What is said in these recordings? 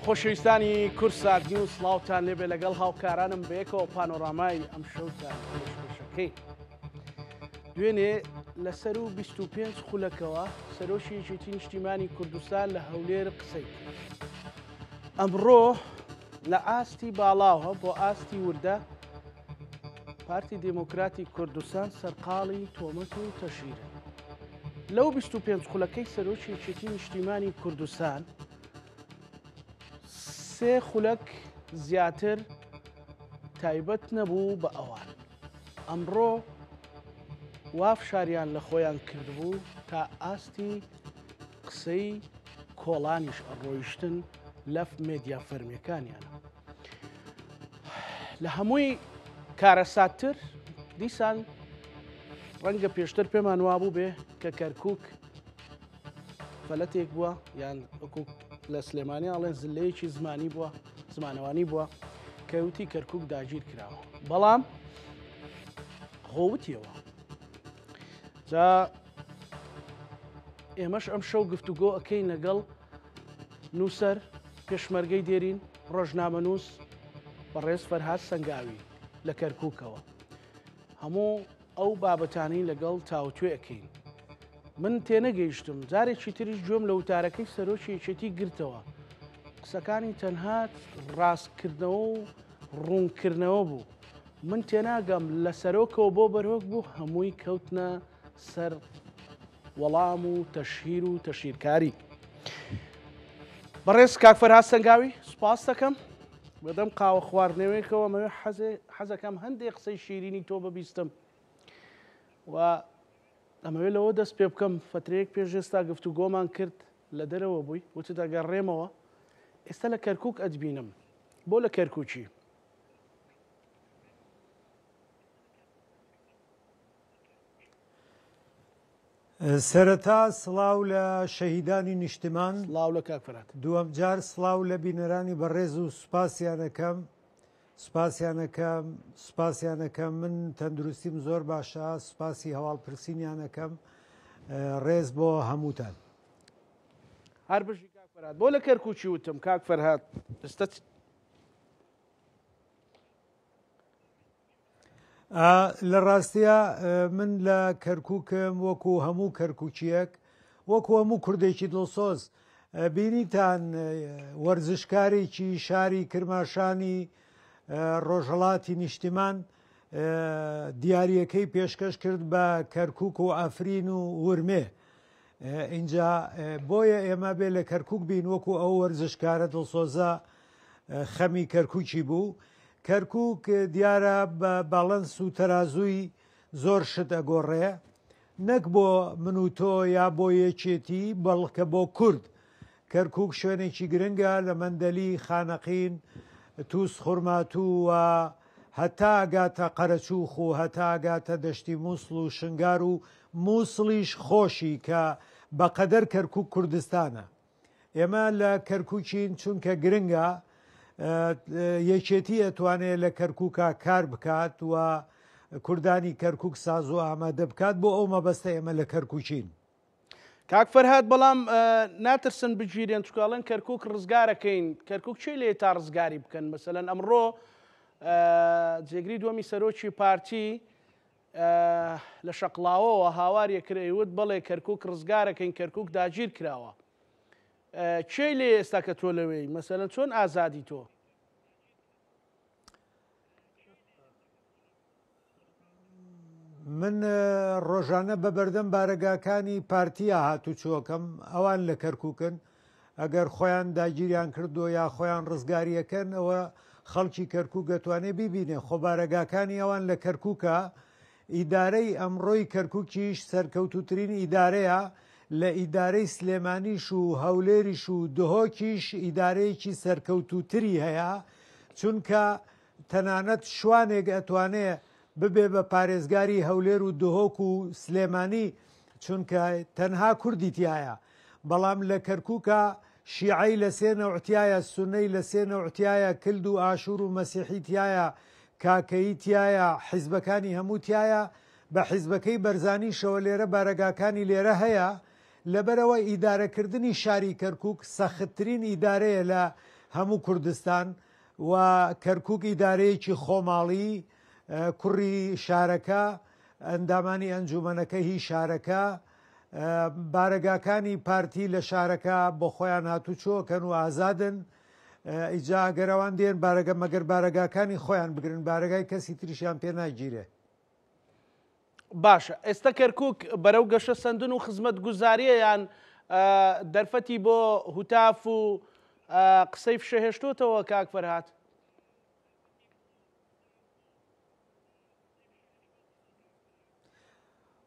خۆشەویستانی کوردسات نیوز سڵاوتان لێبێ لەگەڵ هاوکارانم بەیەکەوە پانۆرامای ئەم شەوتان پێشکەشەکەی. دوێنێ لەسەر و 25 خولەکەوە سەرۆکی یەکێتی نیشتیمانی کوردستان لە هەولێر قسەی کرد. ئەمڕۆ لە ئاستی باڵاوە بۆ ئاستی وردە پارتی دێمۆکراتی کوردستان سەرقاڵی تۆمەت و تەشهیرن. لەو 25 خولەکەی سەرۆکی یەکێتی نیشتیمانی کوردستان سێ خولەک زیاتر تایبەت نەبوو بە ئەوان. ئەمڕۆ وا فشاریان لە خۆیان کردبوو تا ئاستی قسەی کۆڵانیش ئەڕۆیشتن لەف مێدیا فەرمیەکانیانە. لە هەمووی کارەساتتر دیسان ڕەنگە پێشتر پێمان وابوو بێ کە کەرکک فەلەتێک بووە یان وەکو لە سلێمانی ئاڵێن زلەیەکی زمانی بووە زمانەوانی بووە کەوتی کەرکک داگیر کراوە بەڵام خۆوتیەوە جا ئێمەش ئەم شەو گفتوگۆ ئەەکەین لەگەڵ نووسەر، پێشمەرگەی دێرین، ڕۆژنامەنووس بەڕێز فەرهاد سەنگاوی لە کەرکووکەوە. هەموو ئەو بابەتانەی لەگەڵ تاوتوێ ئەکەین. من تێنەگەیشتم، جارێکی تریش گوێم لە وتارەکەی سەرۆکی یەکێتی گرتەوە. قسەکانی تەنها ڕاستکردنەوە و ڕوونکردنەوە بوو. من تێناگەم لە سەرۆکەوە بۆ بەرۆک بوو هەمووی کەوتنە سەر وەڵام و تەشهیر و تەشهیرکاری. بەڕێز کاک فەرهاد سەنگاوی سوپاس دەکەم بەدەم قاوە خواردنەوەیەکەوە مەوێ حەزەکەم هەندێک قسەی شیرینی تۆ ببیستم و ئەمەوێ لەوە دەست پێ بکەم فترەیەک پێش ئێستا گفتوگۆمان کرد لە دەرەوە بووی وتت ئەگەڕێمەوە ئێستا لە کەرکک ئەتبینم بۆ لە کەرککی سەرەتا سڵاو لە شەهیدانی نیشتمان. سڵاو لە کاک فەرهاد. دووەم جار سڵاو لە بینەرانی بەڕێز و سوپاسیانەکەم سوپاسیانەکەم سوپاسیانەکەم من تەندروستیم زۆر باشە سوپاسی هەواڵپرسینیانەکەم ڕێز بۆ هەمووتان. هەر بژی کاک فەرهاد. بۆ لە کەرکوکی وتم کاک فەرهاد ئێستا لە ڕاستیا من لە کەرکووکم وەکو هەموو کەرکووکیەک وەکو هەموو کوردێکی دڵسۆز بینیتان وەرزشکارێکی شاری کرماشانی ڕۆژهڵاتی نیشتیمان دیارەکەی پێشکەش کرد بە کەرکک و ئەفرین و ورمێ اینجا بۆیە ئێمە بێ لە کەرکک بین وەکو ئەو وەرزشکارە دڵسۆزە خەمی کەرککی بوو کەرکوک دیارە بە باڵنس و تەرازووی زۆر شت ئەگۆڕێ نەک بۆ من و تۆ یا بۆ یەکێتی بەڵکە بۆ کورد کەرکوک شوێنێکی گرنگە لە مەندەلی خانەقین تووس خورماتوو و هەتا ئەگاتە قەرەچوخ و هەتا ئەگاتە دەشتی مووسڵ و شنگار و مووسڵیش خۆشی کە بەقەدەر کەرکوک کوردستانە. ئێمە لە کەرکوکین چونکە گرنگە یەکێتی ئەتوانێ لە کەرکوکا کار بکات و کوردانی کەرکک ساز و ئامادە بکات بۆ ئەو مەبەستە ئێمە لە کەرکوکین. کاک فەرهاد بەڵام ناترسن بگیرێن چونکە ئەڵێن کەرکک ڕزگارەکەین کەرکک چی لێ تا ڕزگاری بکەن مەسەلەن ئەمڕۆ جێگری دووەمی سەرۆکی پارتی لە شەقڵاوەوە هاوار یەکرد ئەیوت بەڵێ کەرکوک ڕزگارەکەین کەرکوک داگیر کراوە کێی لێ ئێستا کە تۆ لەوێی مەسەلەن چۆن ئازادی تۆ؟ من ڕۆژانە بە بەردەم بارەگاکانی پارتیا هاتوچۆکەم ئەوان لە کەرکوکن ئەگەر خۆیان داگیریان کردووە یا خۆیان ڕزگاریەکەن ئەوە خەڵکی کەرکوک ئەتوانێ بیبینێ خۆ بارەگاکانی ئەوان لە کەرکوکە ئیدارەی ئەمڕۆی کەرکوکیش سەرکەوتوترین ئیدارەیە لە ئیدارەی سلێمانیش و هەولێریش و دهۆکیش ئیدارەیەکی سەرکەوتوتری هەیە چونکە تەنانەت شوانێک ئەتوانێ ببێ بە پارێزگاری هەولێر و دهۆک و سلێمانی چونکە تەنها کوردی تیایە بەڵام لە کەرکوکا شیعەی لە سێ نەوع تیایە سونەی لە سێ نەوع تیایە کلد و ئاشور و مەسیحی تیایە کاکەیی تیایە حیزبەکانی هەموو تیایە بە حیزبەکەی بەرزانیشەوە لێرە بارەگاکانی لێرە هەیە لەبەرئەوە ئیدارەکردنی شاری کەرکوک سەختترین ئیدارەیە لە. هەموو کوردستان و کەرکوک ئیدارەیەکی خۆماڵی کوڕی شارەکە ئەندامانی ئەنجومەنەکە هی شارەکە بارەگاکانی پارتی لە شارەکە بۆ خۆیان هاتوچۆکەن و ئازادن ئیجا ئەگەر ئەوان دێن بارەگە مەگەر بارەگاکانی خۆیان بگرن بارەگای کەسی تریشیان پێ ناگیرێ. باشە ئێستا کەرکک بەرەو گەشە سەندن و خزمەت گوزاریە یان دەرفەتی بۆ هوتاف و قسەی فشە هێشتۆتەوە کاک فەرهاد؟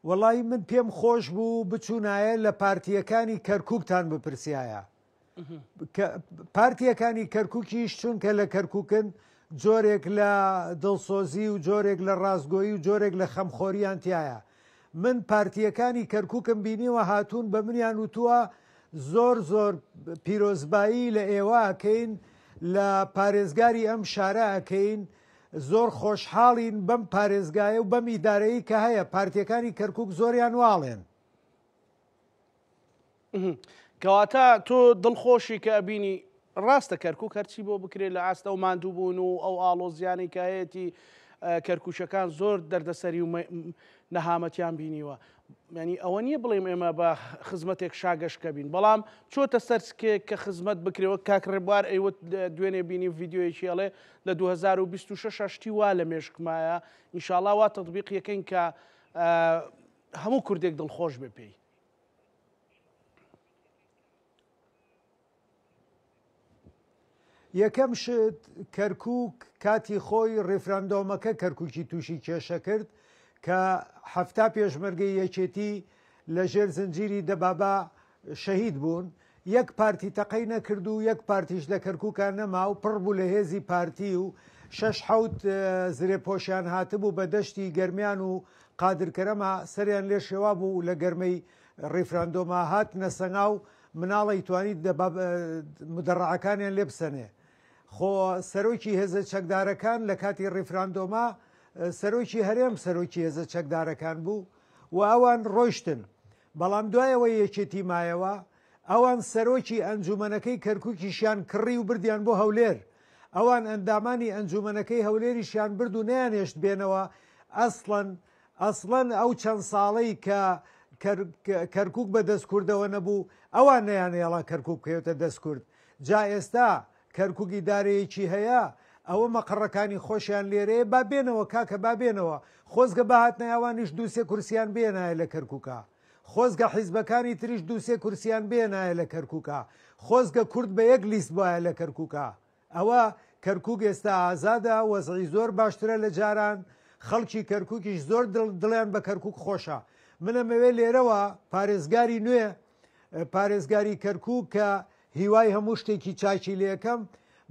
وەڵی من پێم خۆش بوو بچوونایە لە پارتیەکانی کەرککتان بپرسایە پارتیەکانی کەرککیش چونکە لە کەرککن جۆرێک لە دڵسۆزی و جۆرێک لە ڕاستگۆیی و جۆرێک لە خەمخۆریان تایە من پارتیەکانی کەرککم بینیوە هاتوون بە منیان وتووە زۆر زۆر پیرۆزبایی لە ئێوە ئەکەین لە پارێزگاری ئەم شارە ئەکەین زۆر خۆشحاڵین بەم پارێزگایە و بەم ئیدارەی کە هەیە پارتیەکانی کەرکک زۆریان واڵێن. کەواتە تۆ دڵخۆشی کە ئەبینی ڕاستە کەرکک هەرچی بۆ بکرێت لە ئاست ئەو ماندووبوون و ئەو ئاڵۆزیانەی کە هەیەتی کەرکوشەکان زۆر دەردەسەری و نەهامەتیان بینیوە ینی ئەوە نییە بڵێم ئێمە بە خزمەتێک شاگەشکە بین بەڵام چۆتە سەر سکێک کە خزمەت بکرێەوە کاک ڕێبوار ئەیوت دوێنێ بینی ڤیددیوەیەکی ئەڵێ لە 2026 شتی وا لە مێشکمایە ئینشاءڵا وا تەطبیقیەکەین کە هەموو کوردێک دڵخۆش بێ پێی. یەکەم شت کەرکوک کاتی خۆی ڕیفراندۆمەکە کەرکوکی تووشی کێشە کرد کە حەفتا پێشمەرگەی یەکێتی لە ژێر زنجیری دەبابا شەهید بوون یەک پارتی تەقەی نەکرد و یەک پارتیش لە کەرکوکا نەما و پڕ بوو لە هێزی پارتی و شەش حەوت زرێپۆشیان هاتبوو بە دەشتی گەرمیان و قادر کەرەما سەریان لێ شێوا بوو لە گەرمەی ڕیفراندۆما هاتنە سەنگاو مناڵەی توانی مدەڕعەکانیان لێ بسەنێ خۆ سەرۆکی هێزە چەکدارەکان لە کاتی ڕیفراندۆما سەرۆکی هەرێم سەرۆکی هێزە چەکدارەکان بوو و ئەوان ڕۆیشتن بەڵام دوای ئەوەی یەکێتی مایەوە، ئەوان سەرۆکی ئەنجومەنەکەی کەرکوکیشیان کڕی و بردیان بۆ هەولێر، ئەوان ئەندامانی ئەنجومەنەکەی هەولێریشیان برد و نەیانهێشت بێنەوە، ئەسڵەن ئەسڵەن ئەو چەند ساڵەی کە کەرکوک بە دەست کوردەوە نەبوو، ئەوان نەیانهێڵا کەرکوک بکەوێتە دەست کورد، جا ئێستا کەرکوک ئیدارەیەکی هەیە، ئەوە مەقەڕەکانی خۆشیان لێرەیە، با بێنەوە کاکە با بێنەوە، خۆزگە بهاتنایە ئەوانیش دوو سێ کورسیان بهێنایە لە کەرکوکا، خۆزگە حیزبەکانی تریش دوو سێ کورسیان بهێنایە لە کەرکوکا، خۆزگە کورد بە یەک لیست بوایە لە کەرکوکا. ئەوە کەرکوک ئێستا ئازادە، وەزعی زۆر باشترە لە جاران، خەڵکی کەرکوکیش زۆر دڵیان بە کەرکوک خۆشە. من ئەمەوێ لێرەوە پارێزگاری نوێ، پارێزگاری کەرکوک کە هیوای هەموو شتێکی چاکی لێکەم،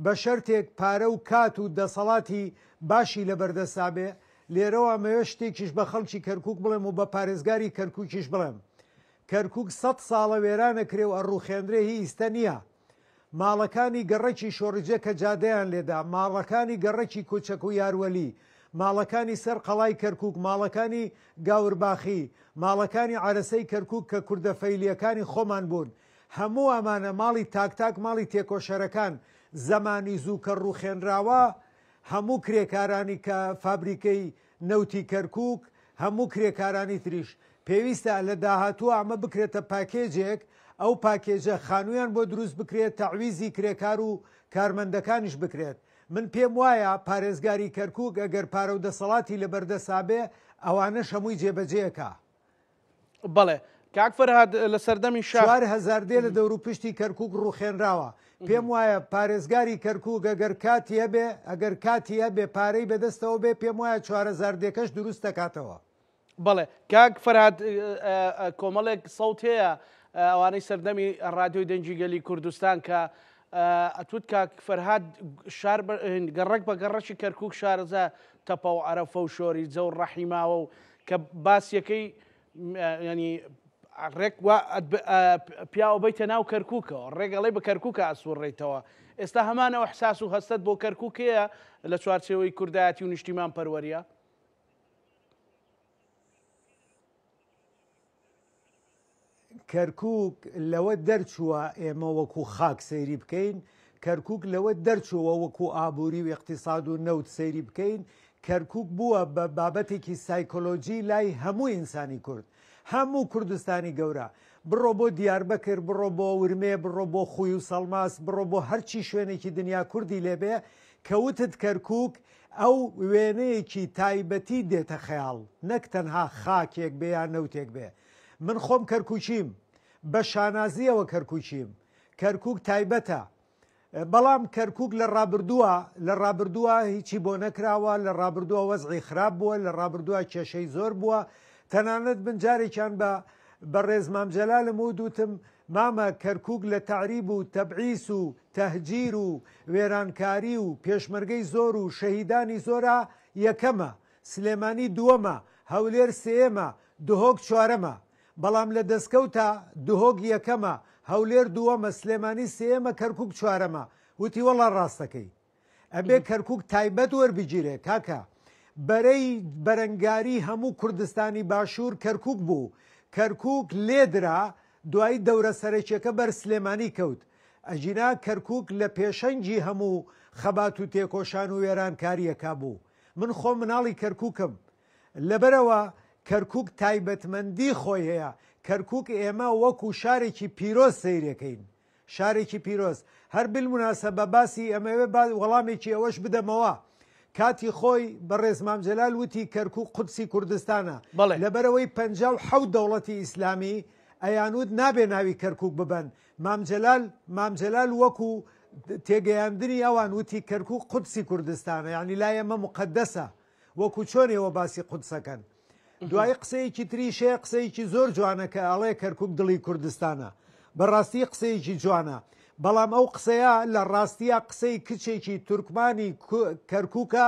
بە شەرتێک پارە و کات و دەسەڵاتی باشی لەبەردەستا بێ، لێرەوە ئەمەوێ شتێکیش بە خەڵکی کەرکوک بڵێم و بە پارێزگاری کەرکوکیش بڵێم، کەرکوک سەت ساڵە وێرانەکرێ و ئەڕوخێنرێ هی ئیستە نییە. ماڵەکانی گەڕەکی شۆڕجێ کە جادەیان لێدا، ماڵەکانی گەڕەکی کوچەک و یاروەلی، ماڵەکانی سەر قەڵای کەرکوک، ماڵەکانی گاورباخی، ماڵەکانی عەرەسەی کەرکوک کە کوردە فەیلییەکانی خۆمان بوون، هەموو ئەمانە ماڵی تاک تاک ماڵی تێکۆشەرەکان زەمانی زوو کە ڕووخێنراوە هەموو کرێکارانی کە فابریکەی نەوتی کەرکوک هەموو کرێکارانی تریش پێویستە لە داهاتووە ئەمە بکرێتە پاکێجێک ئەو پاکێجە خانوویان بۆ دروست بکرێت تەعویزی کرێکار و کارمەندەکانیش بکرێت من پێم وایە پارێزگاری کەرکوک ئەگەر پارە و دەسەڵاتی لەبەردەسابێ ئەوانەش هەمووی جێبەجێکا. بەڵێ کاک فەرهاد لە سەردەمی شا 4000 دێ لە دەوروپشتی کەرکوک ڕوخێنراوە پێم وایە پارێزگاری کەرکوک ئەگەر کاتی هەبێ ئەگەر کاتی هەبێ پارەی بەدەستەوە بێ پێم وایە 4000 دێکەش دروست دەکاتەوە. بەڵێ کاک فەرهاد کۆمەڵێک سەوت هەیە ئەوانەی سەردەمی ڕادیۆی دەنگی گەلی کوردستان کە ئەتوت کاک فەرهاد شار گەڕەک بە گەڕەکی کەرکک شارەزا تەپە و عەرەفە و شۆری جە و ڕەحیماوە و کە باسیەکەی ینی ڕێک وا پیاوە بیتە ناو کەرکووکەوە ڕێگەڵی بە کەرکووکە ئەسوڕێتەوە ئێستا هەمانەوە حساس و هەستت بۆ کەرکووک هەیە لە چوارچێوەی کوردایەتی و نیشتیمان پەروەریە کەرکووک لەوە دەرچووە ئێمە وەکو خاک سەیری بکەین. کەرکوک لەوە دەرچووە وەکو ئابووری و ئیقتیساد و نەوت سەیری بکەین، کەرکوک بووە بە بابەتێکی سایکۆلۆجی لای هەموو ئینسانی کورد. هەموو کوردستانی گەورە. بڕۆ بۆ دیاربەکر، بڕۆ بۆ ورمێ، بڕۆ بۆ خوی و سەڵماس، بڕۆ بۆ هەرچی شوێنێکی دنیا کوردی لێ بێ، کە وتت کەرکوک، ئەو وێنەیەکی تایبەتی دێتە خەیاڵ، نەک تەنها خاکێک بێ یا نەوتێک بێ. من خۆم کەرکوکیم، بە شانازییەوە کەرکوکیم. کەرکوک تایبەتە. بەڵام کەرکوک لە ڕابردووە لە ڕابردووە هیچی بۆ نەکراوە، لە ڕابردووە وەزعی خراپ بووە، لە ڕابردووە کێشەی زۆر بووە، تەنانەت من جارێکیان بە بەڕێز مام جەلالم وت وتم مامە کەرکوک لە تەعریب و تەبعیس و تەهجیر و وێرانکاری و پێشمەرگەی زۆر و شەهیدانی زۆرا یەکەمە، سلێمانی دووەمە، هەولێر سێیەمە، دهۆک چوارەمە. بەڵام لە دەستکەوتا دهۆک یەکەمە، هەولێر دووەمە، سلێمانی سێیەمە، کەرکوک چوارەمە. وتی وەڵا ڕاستەکەی. ئەبێ کەرکوک تایبەت وەربگیرێ کاکە. بەرەی بەرەنگاری هەموو کوردستانی باشوور کەرکوک بوو. کەرکوک لێدرا، دوایی دەورە سەرەکیەکە بەر سلێمانی کەوت. ئەگینا کەرکوک لە پێشەنگی هەموو خەبات و تێکۆشان و وێرانکاریەکا بوو. من خۆم مناڵی کەرکوکم. لەبەرئەوە کەرکوک تایبەتمەندی خۆی هەیە، کەرکوک ئێمە وەکو شارێکی پیرۆز سەیرێکەین، شارێکی پیرۆز. هەر بالمناسبە باسی ئەمەوێ با وەڵامێکی ئەوەش بدەمەوە، کاتی خۆی بەڕێز مام جەلال وتی کەرکوک قودسی کوردستانە، بەڵێ. لەبەرئەوەی 57 دەوڵەتی ئیسلامی ئەیانوت نابێ ناوی کەرکوک ببەن، مام جەلال مام جەلال وەکو تێگەیاندنی ئەوان وتی کەرکوک قودسی کوردستانە، یانی لای ئێمە موقەدەسە. وەکو چۆن ئێوە باسی قودسەکەن. دوایی قسەیەکی تریش هەیە قسەیەکی زۆر جوانە کە ئەڵێ کەرکوک دڵی کوردستانە. بەڕاستی قسەیەکی جوانە. بەڵام ئەو قسەیە لە ڕاستیا قسەی کچێکی تورکمانی کەرکوکە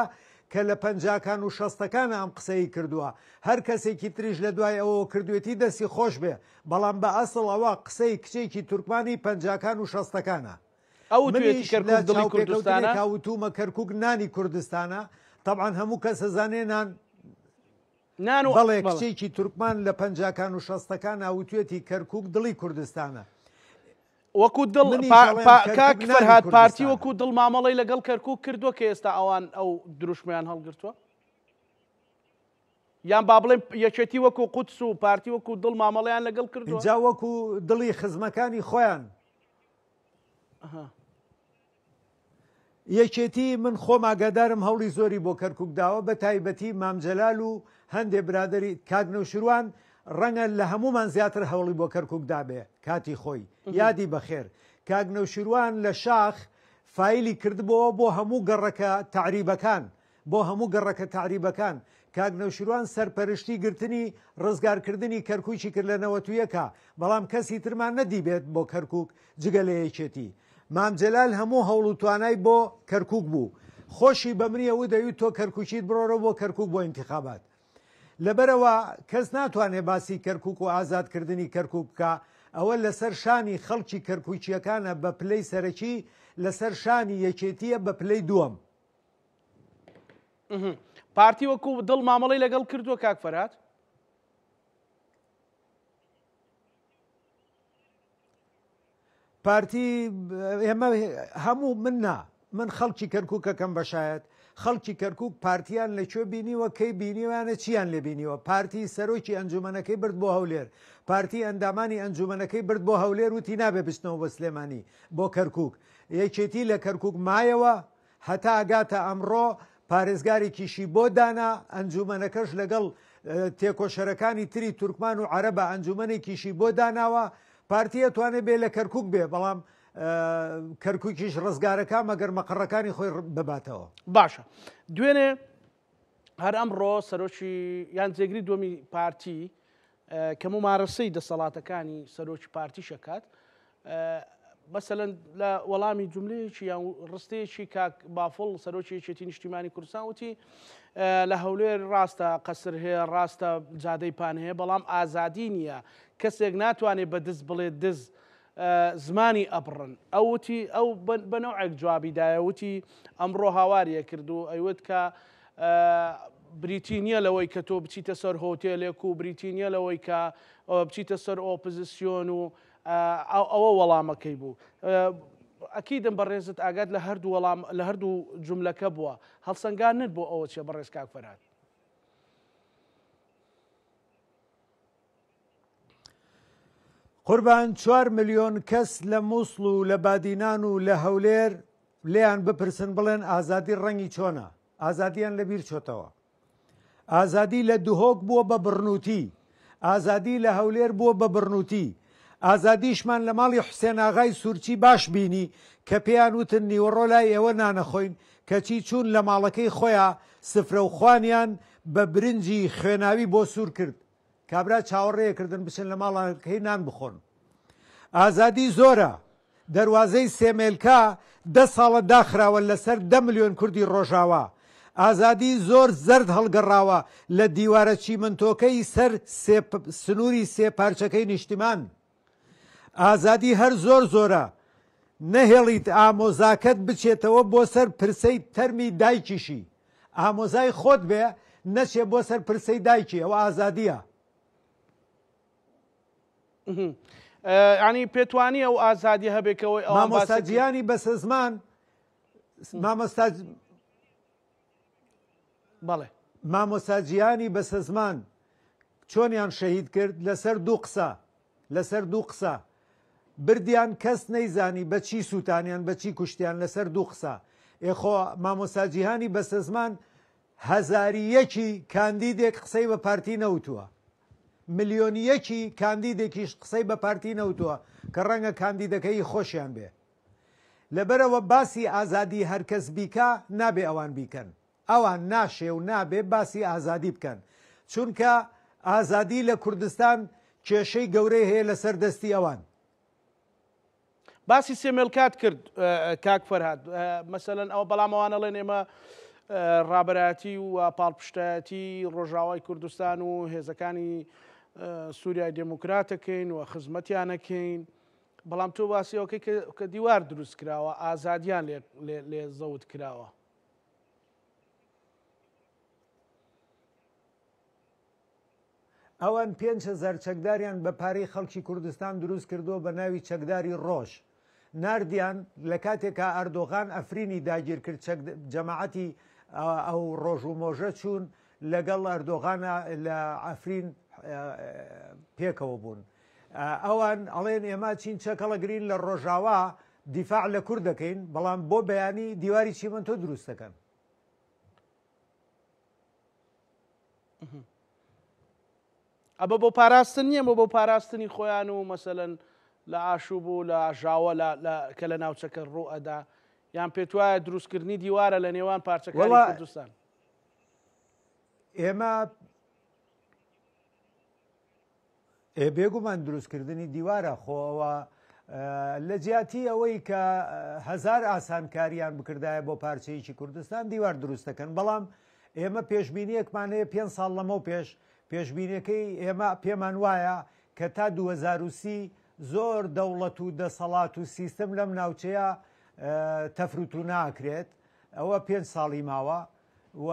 کە لە پەنجاکان و شەستەکانە ئەم قسەی کردووە. هەر کەسێکی تریش لە دوای ئەوەوە کردوێتی دەستی خۆش بێ. بەڵام بە ئەسڵ ئەوە قسەی کچێکی تورکمانی پەنجاکان و شەستەکانە. ئەو وتویەتی منیش لە کەرکوک دڵی کوردستانە؟ چاوپێکەوتنێکا وتومە کەرکوک نانی کوردستانە، تەبعەن هەموو کەس ئەزانێ نان نان و بەڵێ بەڵێ. کچێکی تورکمان لە پەنجاکان و شەستەکانا وتویەتی کەرکوک دڵی کوردستانە. وەکو دڵ منیش پا ئەڵێم پا کەرکوک کاک نانی فەرهاد پارتی کوردستانە. وەکو دڵ مامەڵەی لەگەڵ کەرکوک کردووە کە ئێستا ئەوان ئەو دروشمەیان هەڵگرتووە؟ یان با بڵێم یەکێتی وەکو قودس و پارتی وەکو دڵ مامەڵەیان لەگەڵ کردووە؟ ئینجا وەکو دڵی خزمەکانی خۆیان. یەکێتی من خۆم ئاگادارم هەوڵی زۆری بۆ کەرکوک داوە بە تایبەتی مام جەلال و هەندێ برادەری کاک نەوشیروان ڕەنگە لە هەموومان زیاتر هەوڵی بۆ کەرکوک دابێ کاتی خۆی یادی بەخێر کاک نەوشیروان لە شاخ فایلی کردبۆوە بۆ هەموو گەڕەکە تەعریبەکان بۆ هەموو گەڕەکە تەعریبەکان، کاک نەوشیروان سەرپەرشتی گرتنی ڕزگارکردنی کەرکوکی کرد لە 91 ا، بەڵام کەسی ترمان نەدیبێت بۆ کەرکوک جگە لە یەکێتی. مام جەلال هەموو هەوڵ و توانای بۆ کەرکوک بوو. خۆشی بە منی ئەوت دەیوت تۆ کەرکوکیت بڕۆرەوە بۆ کەرکوک بۆ ئینتیخابات. لەبەرئەوە کەس ناتوانێ باسی کەرکوک و ئازادکردنی کەرکوک بکا، ئەوە لەسەر شانی خەڵکی کەرکوکییەکانە بە پلەی سەرەکی، لەسەر شانی یەکێتییە بە پلەی دووەم. پارتی وەکو دڵ مامەڵەی لەگەڵ کردووە کاک فەرهاد؟ پارتی ئێمە هەموو من نا من خەڵکی کەرکووکەکەم بەشایەت خەڵکی کەرکک پارتیان لە کوێ بینیوە کەی بینیوانە چیان لێ بینیوە پارتی سەرۆکی ئەنجومەنەکەی برد بۆ هەولێر پارتی ئەندامانی ئەنجومەنەکەی برد بۆ هەولێر وتی نابێ بچنەوە بۆ سلێمانی بۆ کەرکک یەکێتی لە کەرکک مایەوە هەتا ئەگاتە ئەمڕۆ پارێزگارێکیشی بۆ دانا، ئەنجومەنەکەش لەگەڵ تێکۆشەرەکانی تری تورکمان و عەرەبە ئەنجومەنێکیشی بۆ داناوە، پارتی ئەتوانێ بێ لە کەرکوک بێ، بەڵام کەرکوکیش ڕزگارەکا مەگەر مەقەڕەکانی خۆی بباتەوە. باشە دوێنێ هەر ئەمڕۆ سەرۆکی یان جێگری دووەمی پارتی کە مومارەسەی دەسەڵاتەکانی سەرۆکی پارتیش ئەکات مەسەلەن لە وەڵامی جملەیەکی یان ڕستەیەکی کاک بافڵ سەرۆکی یەکێتی نیشتیمانی کوردستان وتی لە هەولێر ڕاستە قەسر هەیە ڕاستە جادەی پان هەیە بەڵام ئازادی نییە کەسێک ناتوانێت بە دز بڵێ دز زمانی ئەبڕن ئەو وتی ئەو بە نەوعێک جوابی دایە وتی ئەمڕۆ هاواریە کرد و ئەیوت کە بریتی نییە لەوەی کە تۆ بچیتە سەر هۆتێلێک و بریتی نییە لەوەی کە بچیتە سەر ئۆپزسیۆن و ئەوە وەڵامەکەی بوو. ئەکیدم بەڕێزت ئاگات لە هەردوو وەڵام لە هەردوو جوملەکە بووە، هەڵسەنگاندنت بۆ ئەوە چیە بەڕێز کاک فەرهاد؟ قوربان چوار ملیۆن کەس لە موسڵ و لە بادینان و لە هەولێر لێیان بپرسن بڵێن ئازادی ڕەنگی چۆنە؟ ئازادیان لەبیر چۆتەوە. ئازادی لە دهۆک بووە بە بڕنووتی، ئازادی لە هەولێر بووە بە بڕنووتی، ئازادیشمان لە ماڵی حوسێن ئاغای سوورچی باش بینی کە پێیان وتن نیوەڕۆ لای ئێوە نانەخۆین، کەچی چوون لە ماڵەکەی خۆیا سفرە و خوانیان بە برنجی خوێناوی بۆ سوور کرد، کابرا چاوەڕێ کردن بچن لە ماڵەکەی نان بخۆن. ئازادی زۆرە. دەروازەی سێمێلکا دە ساڵە داخراوە لەسەر دە ملیۆن کوردی ڕۆژاوا. ئازادی زۆر زەرد هەڵگەڕاوە لە دیوارە چیمەنتۆکەی سەر سنووری سێ پارچەکەی نیشتیمان. ئازادی هەر زۆر زۆرە. نەهێڵیت ئامۆزاکەت بچێتەوە بۆ سەر پرسەی تەرمی دایکیشی. ئامۆزای خۆت بێ نەچێ بۆ سەر پرسەی دایکی ئەوە ئازادیە. ینی پێتوانی ئەو ئازادی هەبێ کەەوەی ئەو مامۆستا جیانی بەسەزمان مامۆستا بەڵێ مامۆستا جیانی بەسەزمان چۆنیان شەهید کرد لەسەر دوو قسە لەسەر دوو قسە بردیان کەس نەیزانی بە چی سووتانیان بە چی کوشتیان لەسەر دوو قسە ئێخۆ مامۆستا جیهانی بەسەزمان هەزاری یەکی کاندیدێک قسەی بە پارتی نەوتووە ملیۆن یەکی کاندیدێکیش قسەی بە پارتی نەوتووە کە ڕەنگە کاندیدەکەی خۆشیان بێ لەبەرئەوە باسی ئازادی هەرکەس بیکا نابێ ئەوان بیکەن ئەوان ناشێ و نابێ باسی ئازادی بکەن چونکە ئازادی لە کوردستان کێشەی گەورەی هەیە لەسەر دەستی ئەوان. باسی سێمێلکات کرد کاک فەرهاد مەسەلەن ئەوە بەڵام ئەوان ئەڵێن ئێمە ڕابەرایەتی و پاڵپشتایەتی ڕۆژاوای کوردستان و هێزەکانی سووریای دێموکراتەکەین و خزمەتیانەکەین بەڵام تۆ باسی ئەوکەی کە دیوار دروست کراوە ئازادیان لێ زەوت کراوە. ئەوان 5000 چەکداریان بە پارەی خەڵکی کوردستان دروست کردووە بە ناوی چەکداری ڕۆژ ناردیان لە کاتێکا ئەردۆغان ئەفرینی داگیر کرد چەک جەماعەتی ئەو ڕۆژ و مۆژە چوون لەگەڵ ئەردۆغان لە ئەفرین پێکەوە بوون ئەوان ئەڵێن ئێمە چین چەکەڵەگرین لە ڕۆژاوا دیفاع لە کورد دەکەین بەڵام بۆ بەیانی دیواری چیمەنتۆ دروست دەکەن. ئەمە بۆ پاراستن نییە بۆ بۆ پاراستنی خۆیان و مەسەلەن لە ئاشوب و لە ئاژاوە کە لە ناوچەکە ڕوو ئەدا یان پێت وایە دروستکردنی دیوارە لە نێوان پارچەکانی کوردستان؟ ئێمە ئێ بێگومان دروستکردنی دیوارە خۆ ئەوە لە جیاتی ئەوەی کە هەزار ئاسانکاریان بکردایە بۆ پارچەیەکی کوردستان دیوار دروست دەکەن بەڵام ئێمە پێشبینیەکمان هەیە پێ ساڵ لەمەو پێش پێشبینەکەی ئێمە پێمان وایە کە تا 2030 زۆر دەوڵەت و دەسەڵات و سیستم لەم ناوچەیە تەفروتو ناکرێت ئەوە پێ ساڵی ماوە و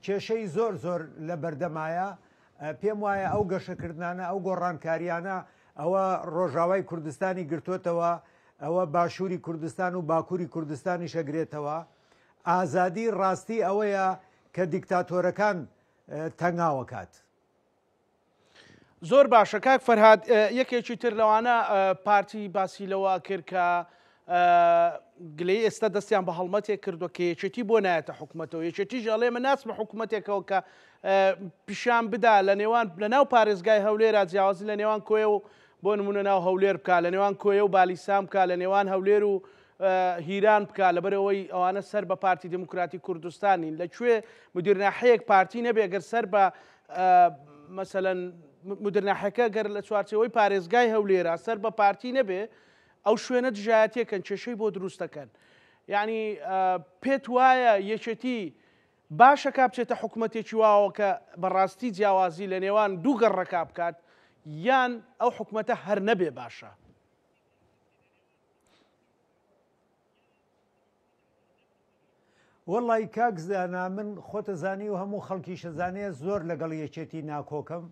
کێشەی زۆر زۆر لە بەردەمایە، پێم وایە ئەو گەشەکردنانە، ئەو گۆڕانکاریانە ئەوە ڕۆژاوای کوردستانی گرتوتەوە، ئەوە باشووری کوردستان و باکووری کوردستانیش ئەگرێتەوە. ئازادی ڕاستی ئەوەیە کە دیکتاتۆرەکان تەنگاوەکات. زۆر باشە کاک فەرهاد یەکێکی تر لەوانە پارتی باسی لەوە کرد کە گلەی ئێستا دەستیان بە هەڵمەتێک کردووە کە یەکێتی بۆ نایەتە حکوومەتەوە یەکێتیش ئەڵێ من ناچمە حکوومەتێکەوە کە پیشان بدا لە نێوان لە ناو پارێزگای هەولێرا جیاوازی لە نێوان کۆیە و بۆ نمونە ناو هەولێر بکە لە نێوان کۆیە و بالیسان بکە لە نێوان هەولێر و هیران بکا لەبەرئەوەی ئەوانە سەر بە پارتی دیموکراتی کوردستان نین لە کوێ مدیر ناحەیەک پارتی نەبێ گەر سەر بە مەسەلەن مدیر ناحەکە گەر لە چوارچێوەی پارێزگای هەولێرە سەر بە پارتی نەبێ ئەو شوێنە دژایەتیەکەن کێشەی بۆ دروست دەکەن یعنی پێت وایە یەکێتی باشە کا بچێتە حکوومەتێکی واوە کە بەڕاستی جیاوازی لە نێوان دوو گەڕەکا بکات یان ئەو حکوومەتە هەر نەبێ باشە؟ وەڵی کاک زانا من خۆتە زانی و هەموو خەڵکیشە زانێ زۆر لەگەڵ یەکێتی ناکۆکەم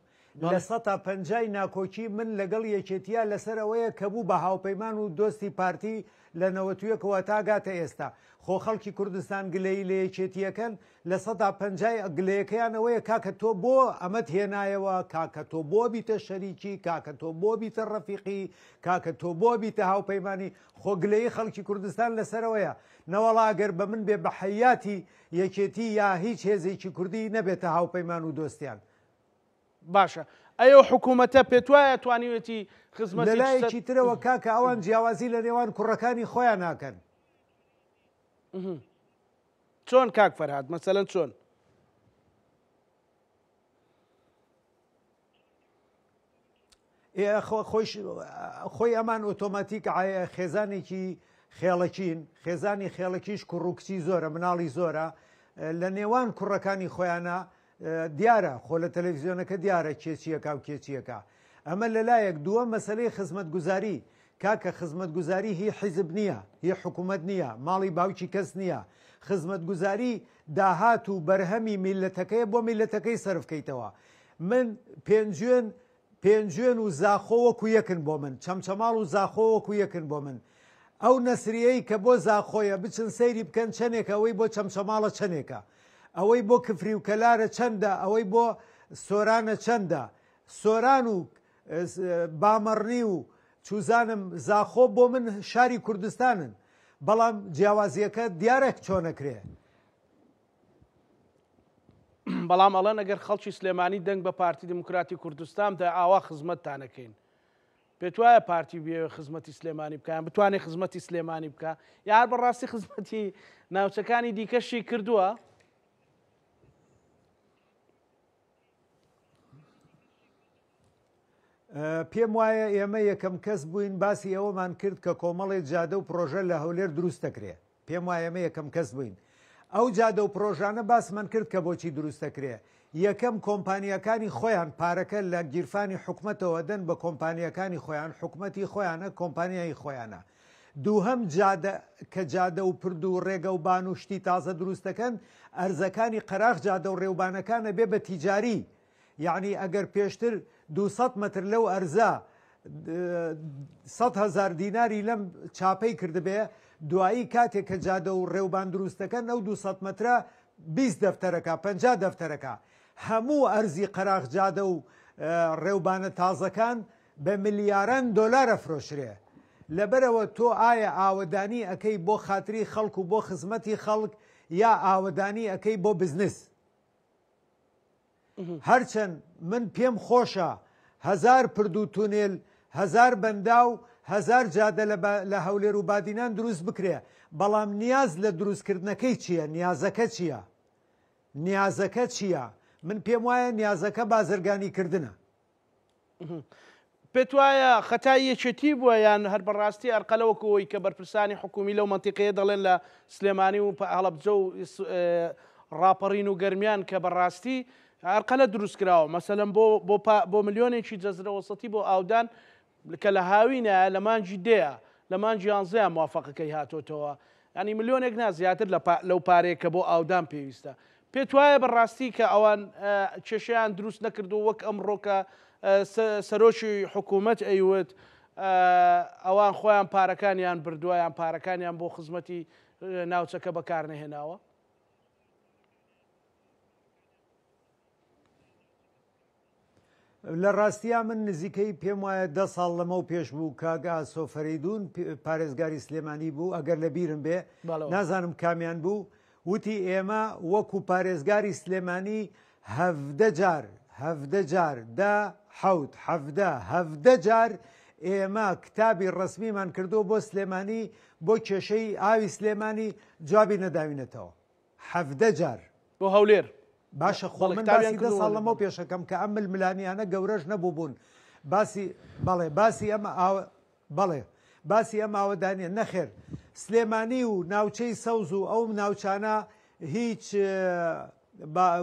لە سەتا پەنجای ناکۆکی من لەگەڵ یەکێتیە لەسەر ئەوەیە کە بوو بە هاوپەیمان و دۆستی پارتی لە نەوەتویەکەوە تا گاتە ئێستا. خۆ خەڵکی کوردستان گلەیی لە یەکێتی ئەکەن، 50% ی گلەیەکەیان ئەوەیە کاکە تۆ بۆ ئەمەت هێنایەوە، کاکە تۆ بۆ بیتە شەریکی، کاکە تۆ بۆ بیتە ڕەفیقی، کاکە تۆ بۆ بیتە هاوپەیمانی، خۆ گلەیی خەڵکی کوردستان لەسەرەوەیە. نەوەڵا ئەگەر بە من بێ بە حەیاتی یەکێتی یا هیچ هێزێکی کوردی نەبێتە هاوپەیمان و دۆستیان. باشە ئەی ئەو حکوومەتە پێتوایە توانیوێتی خزمەتێکی سەر. لەلایەکی ترەوە کاکە ئەوان جیاوازی لە نێوان کوڕەکانی خۆیان ناکەن. چۆن کاک فەرهاد مەسەلەن چۆن؟ خۆی ئەمان ئۆتۆماتیک خێزانێکی خێڵەکین خێزانی خێڵەکیش کوڕ و کچی زۆرە مناڵی زۆرە لە نێوان کوڕەکانی خۆیانە دیارە خۆ لە تەلەفزیۆنەکە دیارە کێ چیەکا و کێ چیەکا ئەمە لەلایەک دووەم مەسەلەی خزمەتگوزاری کاکە خزمەتگوزاری هی حیزب نییە هی حکوومەت نییە ماڵی باوکی کەس نییە خزمەتگوزاری داهات و بەرهەمی میلەتەکەیە بۆ میلەتەکەی سەرف کەیتەوە من پێنجوێن پێنجوێن و زاخۆ وەکو یەکن بۆ من، چەمچەماڵ و زاخۆ وەکو یەکن بۆ من. ئەو نەسریەی کە بۆ زاخۆیە بچن سەیری بکەن چەنێکە ئەوەی بۆ چەمچەماڵە چەنێکە. ئەوەی بۆ کفری و کەلارە چەندە ئەوەی بۆ سۆرانە چەندە. سۆران و بامەڕنی و چوزانم زاخۆ بۆ من شاری کوردستانن. بەڵام جیاوازیەکە دیارە چۆنەکرێ. بەڵام ئەڵێن ئەگەر خەڵکی سلێمانی دەنگ بە پارتی دیموکراتی کوردستان دا ئاوا خزمەتتانەکەین. پێت وایە پارتی بێ خزمەتی سلێمانی بکە یان بتوانێت خزمەتی سلێمانی بکە یا هەر بەڕاستی خزمەتی ناوچەکانی دیکەشی کردووە؟ پێم وایە ئێمە یەکەم کەس بووین باسی ئەوەمان کرد کە کۆمەڵی جادە و پرۆژە لە هەولێر دروست دەکرێت پێم وایە ئێمە یەکەم کەس بووین ئەو جادە و پرۆژانە باسمان کرد کە بۆچی دروست دەکرێ. یەکەم کۆمپانیاکانی خۆیان پارەکە لە گیرفانی حکومەتەوە دەن بە کۆمپانیاکانی خۆیان، حکومەتی خۆیانە، کۆمپانیای خۆیانە. دووهەم جادە کە جادە و پرد و ڕێگە و بان و شتی تازە دروست دەکەن، ئەرزەکانی قەراخ جادە و ڕێوبانەکان ئەبێ بە تیجاری. یەعنی ئەگەر پێشتر 200 مەتر لەو ئەرزە 100 هەزار دیناری لەم چاپەی کردبێ، دوایی کاتێک کە جادە و ڕێوبان دروست دەکەن ئەو 200 مەترە 20 دەفتەرەکە 50 دەفتەرەکە. هەموو ئەرزی قەراخ جادە و ڕێوبانە تازەکان بە ملیاران دۆلار ئەفرۆشرێ. لەبەرئەوە تۆ ئایا ئاوەدانی ئەکەی بۆ خاتری خەڵک و بۆ خزمەتی خەڵک یا ئاوەدانی ئەکەی بۆ بزنس؟ هەرچەند من پێم خۆشە هەزار پرد و تونێل، هەزار بەنداو، هەزار جادە لە هەولێر و بادینان دروست بکرێ، بەڵام نیاز لە دروستکردنەکەی چییە؟ نیازەکە چییە؟ نیازەکە چییە؟ من پێم وایە نیازەکە بازرگانیکردنە. پێت وایە خەتای یەکێتی بووە یان هەر بەڕاستی ئەرقەلە وەکو ئەوەی کە بەرپرسانی حکومی لەو مەنتیقەیە دەڵێن لە سلێمانی و هەڵەبجە و ڕاپەڕین و گەرمیان کە بەڕاستی ئەرقەلە دروست کراوە مەسەلەن بۆ بۆ بۆ ملیۆنێکی جەزرە وەسەتی بۆ ئاودان کە لە هاوینە لە مانگی دەیە لە مانگی یانزەیە موافقەکەی هاتۆتەوە یانی ملیۆنێک نا زیاتر لە لەو پارەیە کە بۆ ئاودان پێویستە. پێت وایە بە ڕاستی کە ئەوان کێشەیان دروست نەکردووە وەک ئەمڕۆ کە سەرۆکی حکوومەت ئەیوت ئەوان خۆیان پارەکانیان بردووە یان پارەکانیان بۆ خزمەتی ناوچەکە بەکار نەهێناوە؟ لە ڕاستیا من نزیکەی پێم وایە دە ساڵ لەمەو پێش بوو کاک ئاسۆ فەرەیدوون پارێزگاری سلێمانی بوو ئەگەر لە بیرم بێ نازانم کامیان بوو وتی ئێمە وەکو پارێزگاری سلێمانی هەڤدە جار هەڤدە جار دە حەوت حەڤدە هەڤدە جار ئێمە کتابی ڕەسمیمان کردووە بۆ سلێمانی بۆ کێشەی ئاوی سلێمانی جوابی نەداوینەتەوە. 17 جار. بۆ هەولێر. باشە خۆ من باسی دە ساڵ لەمەو پێشەکەم کە ئەم ململانیانە گەورەش نەبووبوون باسی بەڵێ باسی ئەم بەڵێ باسی ئەم ئاوەدانیە نەخێر سلێمانی و ناوچەی سەوز و ئەو ناوچانە هیچ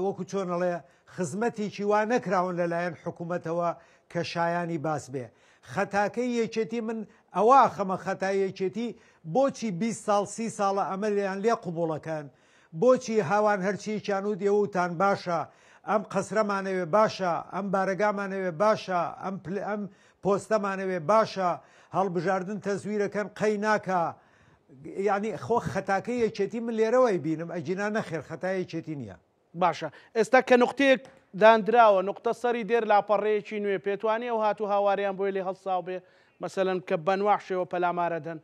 وەکو چۆنەڵێ خزمەتێکی وا نەکراون لەلایەن حکوومەتەوە کە شایانی باس بێ خەتاکەی یەکێتی من ئەوە خەمە خەتای یەکێتی بۆچی 20 ساڵ 30 ساڵە ئەمە لێیان لێ قوبوڵەکەن بۆچی هاوان هەرچیەکیان وت ئێوە وتان باشە ئەم قەسرەمانەوێ باشە ئەم بارەگامانەوێ باشە ئەم پل ئەم پۆستەمانەوێ باشە هەڵبژاردن تەزویرەکەن قەی ناکا. یانی خۆ خەتاکەی یەکێتی من لێرەوە ئەیبینم ئەگینا نەخێر خەتای یەکێتی نییە. باشە ئێستا کە نوقتەیەک داندراوە نوقتە سەری دێر لاپەڕەیەکی نوێ پێتوانیە ئەو هات و هاواریان بۆی لێ هەڵساو بێ مەسەلەن کە بەنواع شێوە پەلامارەدەن؟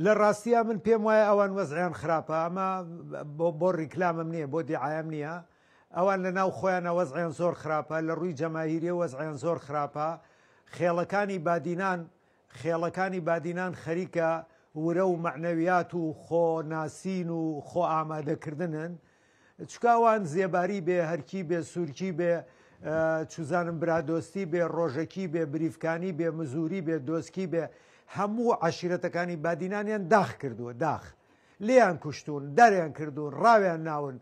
لە ڕاستیا من پێم وایە ئەوان وەزعیان خراپە ئەمە بۆ ڕیکلامم نییە بۆ دیعایم نییە ئەوان لە ناو خۆیانە وەزعیان زۆر خراپە لە ڕووی جەماهیریە وەزعیان زۆر خراپە خێڵەکانی بادینان خێڵەکانی بادینان خەریکە ورە و مەعنەویات و خۆ ناسین و خۆ ئامادەکردنن چونکە ئەوان زێباری بێ، هەرکی بێ، سورکی بێ، چوزانم برادۆستی بێ، ڕۆژەکی بێ، بریفکانی بێ، مزوری بێ، دۆسکی بێ، هەموو عەشیرەتەکانی بادینانیان داخ کردووە، داخ. لێیان کوشتوون، داریان کردوون، ڕاویان ناون.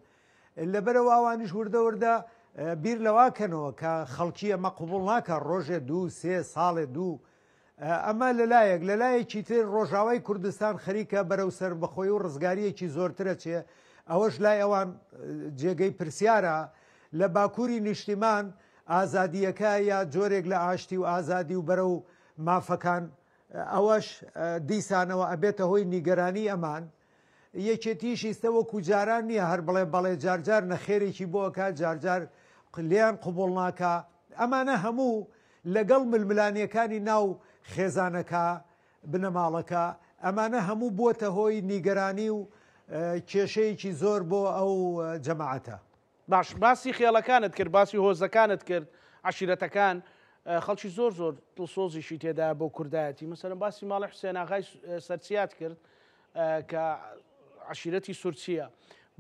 لەبەرئەوە ئەوانیش وردە وردە بیر لەوە کەنەوە کە خەڵکی ئەمە قبوڵ ناکا ڕۆژێ دوو، سێ، ساڵێ دوو، ئەمە لەلایەک، لەلایەکی تر ڕۆژاوای کوردستان خەریکە بەرەو سەربەخۆی و ڕزگارییەکی زۆرتر ئەچێ، ئەوەش لای ئەوان جێگەی پرسیارە. لە باکووری نیشتیمان ئازادییەکە یا جۆرێک لە ئاشتی و ئازادی و بەرەو مافەکان، ئەوەش دیسانەوە ئەبێتە هۆی نیگەرانی ئەمان. یەکێتیش ئیستە وەکو جاران نییە هەر بڵێ بەڵێ جارجار نەخێرێکی بۆ ئەکا جارجار لێیان قبوڵ ناکا ئەمانە هەموو لەگەڵ ململانێکانی ناو خێزانەکە بنەماڵەکە ئەمانە هەموو بووەتە هۆی نیگەرانی و کێشەیەکی زۆر بۆ ئەو جەماعەتە. باش باسی خێڵەکانت کرد باسی هۆزەکانت کرد عەشیرەتەکان خەڵکی زۆر زۆر دڵسۆزیشی تێدا بۆ کوردایەتی مەسەلەن باسی ماڵی حوسێن ئاغای سەرچیات کرد کە عەشیرەتی سورچیە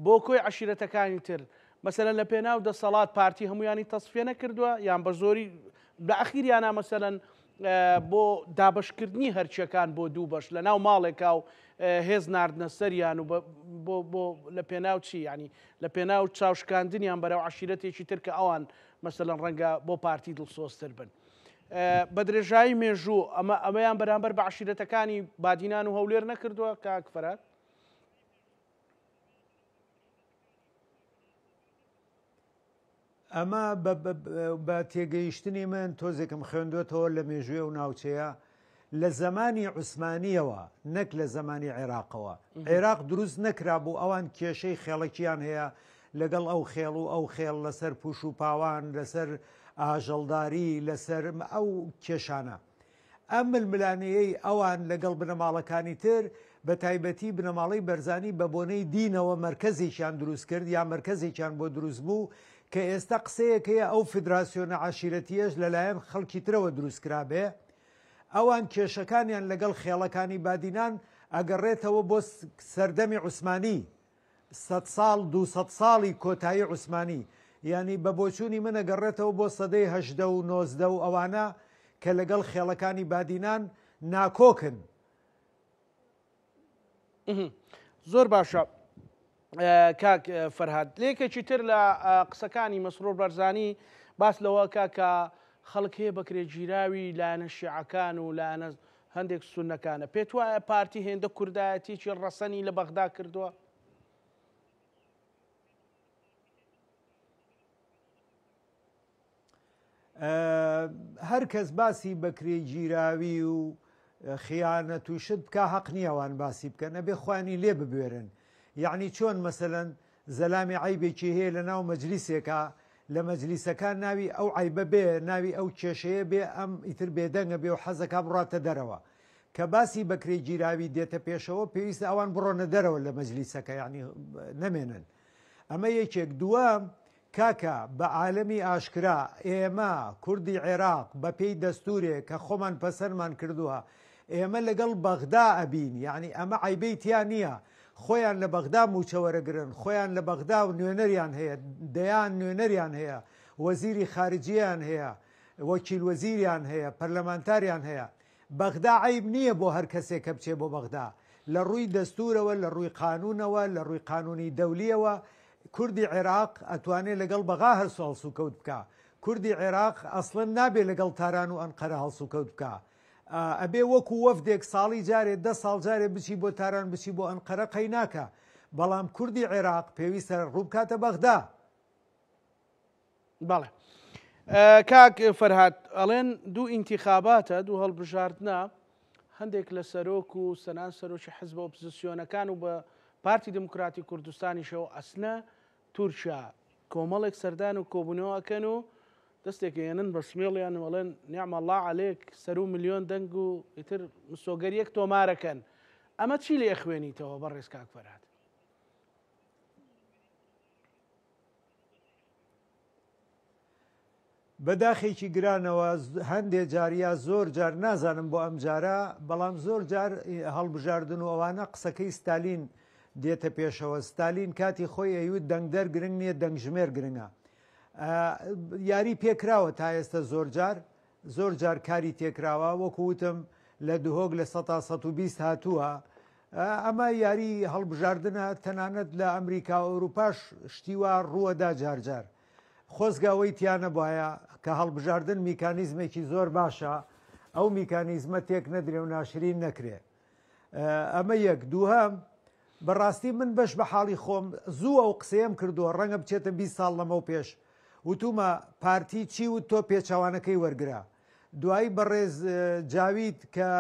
بۆ کۆی عەشیرەتەکانی تر مەسەلەن لە پێناو دەسەڵات پارتی هەمویانی تەسفیە نەکردووە یان بە زۆری لە ئەخیریانە مەسەلەن بۆ دابشکردنی هەرچیەکان بۆ دوو بەش لە ناو ماڵێکا و هێز ناردنە سەریان و بۆ بۆ لە پێناو چی ینی لە پێناو چاوشکاندنیان بەرەو عەشیرەتێکی تر کە ئەوان مەسەلەن ڕەنگە بۆ پارتی دڵسۆزتر بن. بە درێژایی مێژوو ئەمە ئەمەیان بەرامبەر بە عەشیرەتەکانی بادینان و هەولێر نەکردووە کاک فەرهاد؟ ئەمە بە تێگەیشتنی من تۆزێکم خوێندوێتەوە لە مێژووی ئەو ناوچەیە لە زەمانی عوسمانیەوە نەک لە زەمانی عێراقەوە عێراق دروست نەکرابوو ئەوان کێشەی خێڵەکیان هەیە لەگەڵ ئەو خێڵ و ئەو خێڵ لەسەر پوش و پاوان لەسەر ئاژەڵداری لەسەر ئەو کێشانە ئەم ململانێیەی ئەوان لەگەڵ بنەماڵەکانی تر بە تایبەتی بنەماڵەی بەرزانی بە بۆنەی دینەوە مەرکەزێکیان دروست کرد یا مەرکەزێکیان بۆ دروست بوو کە ئێستا قسەیەک هەیە ئەو فیدراسیۆنە عەشیرەتییەش لەلایەن خەڵکی ترەوە دروست کرابێ ئەوان کێشەکانیان لەگەڵ خێڵەکانی بادینان ئەگەڕێتەوە بۆ سەردەمی عوسمانی سەدساڵ دووسەد ساڵی کۆتایی عوسمانی یانی بە بۆچوونی من ئەگەڕێتەوە بۆ سەدەی 18 و 19 و ئەوانە کە لەگەڵ خێڵەکانی بادینان ناکۆکن. زۆر باشە کاک فەرهاد لێکێکی تر لە قسەکانی مەسرور بەرزانی باس لەوەکە کە خەڵک هەیە بەکرێگیراوی لایەنە شیعەکان و لایەنە هەندێک سوننەکانە. پێت وایە پارتی هێندە کوردایەتیەکی ڕەسەنی لە بەغدا کردووە؟ هەر کەس باسی بەکرێگیراوی و خیانەت و شت بکا هەق نییە ئەوان باسی بکەن ئەبێ خۆیانی لێ ببوێرن یەعنی چۆن مەسەلەن زەلامی عەیبێکی هەیە لە ناو مەجلیسێکا لە مەجلیسەکان ناوی ئەو عەیبە بێ ناوی ئەو کێشەیە بێ ئەم ئیتر بێدەنگە بێ و حەزەکا بڕاتە دەرەوە کە باسی بەکرێگیراوی دێتە پێشەوە پێویستە ئەوان بڕۆنە دەرەوە لە مەجلیسەکە یعنی نەمێنن ئەمە یەکێک دووەم کاکە بە عالەمی ئاشکرا ئێمە کوردی عێراق بە پێی دەستورێک کە خۆمان پەسەنمان کردووە ئێمە لەگەڵ بەغدا ئەبین یانی ئەمە عەیبەی تیا نییە خۆیان لە بەغدا موچە وەرەگرن خۆیان لە بەغدا و نوێنەریان هەیە دەیان نوێنەریان هەیە وەزیری خارجیەیان هەیە وەکیل وەزیریان هەیە پەرلەمانتاریان هەیە بەغدا عەیب نییە بۆ هەر کەسێک کە بچێ بۆ بەغدا لە ڕووی دەستورەوە لە ڕووی قانونەوە لە ڕووی قانونی دەولیەوە کوردی عێراق ئەتوانێ لەگەڵ بەغا هەرس هەڵسوکەوت بکا. کوردی عێراق ئەسڵەن نابێ لەگەڵ تاران و ئەنقەرە هەڵسوکەوت بکا. ئەبێ وەکو وەفدێک ساڵی جارێ دە ساڵ جارێ بچی بۆ تاران بچی بۆ ئەنقەرە قەیناکە. بەڵام کوردی عێراق پێویستە ڕووبکاتە بەغدا. بەڵێ. کاک فەرهاد ئەڵێن دوو ئینتیخاباتە دوو هەڵبژاردنە هەندێک لە سەرۆک و سەنان سەرۆکی حزبە ئۆپزسیۆنەکان و بە پارتی دموکراتی کوردستانیشەوە ئەسنە تورکیا کۆمەڵێک سەردان و کۆبوونەوە ئەکەن و دەستێک ئێنن بە سمێڵیان و ئەڵێن نعم الله عليك سەرو ملیۆن دەنگ و ئیتر مسۆگەریەک تۆمارەکەن ئەمە چی لێ خوێنیتەوە بەڕێز کاک فەرهاد؟ بە داخێکی گرانەوە هەندێ جار یا زۆر جار نازانم بۆ ئەم جارە بەڵام زۆر جار هەڵبژاردن و ئەوانە قسەکەی ستالین دێتە پێشەوە ستالین کاتی خۆی ئەیوت دەنگدەر گرنگ نییە دەنگژمێر گرنگە یاری پێکراوە تا ئێستا زۆر جار زۆر جار کاری تێکراوە وەکو وتم لە دهۆک لە سەتا 120 هاتووە ئەمە یاری هەڵبژاردنە تەنانەت لە ئەمریکا و ئەوروپاش شتیوا ڕووەدا جارجار خۆزگە ئەوەی تیا نەبوایە کە هەڵبژاردن میکانیزمێکی زۆر باشە ئەو میکانیزمە تێک نەدرێ و ناشرین نەکرێ ئەمە یەک دووهەم بەڕاستی من بەش بە حاڵی خۆم زوو ئەو قسەیەم کردووە ڕەنگە بچێتە 20 ساڵ لەمەو پێش وتومە پارتی چی وت تۆ پێچەوانەکەی وەرگرە دوایی بەڕێز جاوید کە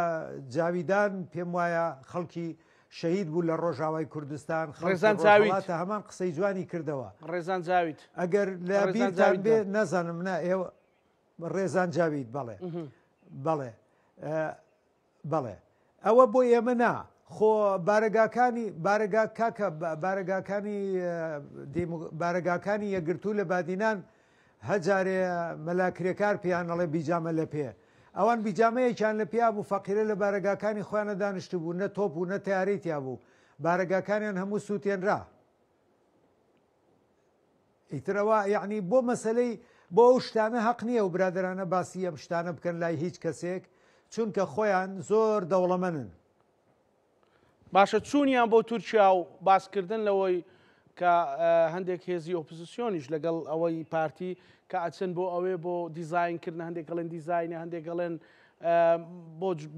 جاویدان پێم وایە خەڵکی شەهید بوو لە ڕۆژاوای کوردستان ڕێزان جاوید هەمان قسەی جوانی کردەوە ڕێزان جاوید ئەگەر لە بیرتان بێ نازانم نا ئێوە ڕێزان جاوید بەڵێ بەڵێ بەڵێ ئەوە بۆ ئێمە نا خۆ بارەگاکانی بارەگا کاکە بارەگاکانی بارەگاکانی یەکگرتوو لە بادینان هەجارێ مەلا کرێکار پێیان ئەڵێ بیجامە لە پێ ئەوان بیجامەیەکیان لە پیا بوو فەقیرە لە بارەگاکانی خۆیانە دانیشتبوو نە تۆپ و نە تەیارەی تیا بوو بارەگاکانیان هەموو سووتێنرا ئیتر ئەوە یەعنی بۆ مەسەلەی بۆ ئەو شتانە هەق نییە و برادەرانە باسی ئەم شتانە بکەن لای هیچ کەسێک چونکە خۆیان زۆر دەوڵەمەنن. باشە چوونیان بۆ تورکیا و باسکردن لەوەی کە هەندێک هێزی ئۆپزسیۆنیش لەگەڵ ئەوەی پارتی کە ئەچن بۆ ئەوێ بۆ دیزاینکردن هەندێک ئەڵێن دیزاینە هەندێک ئەڵێن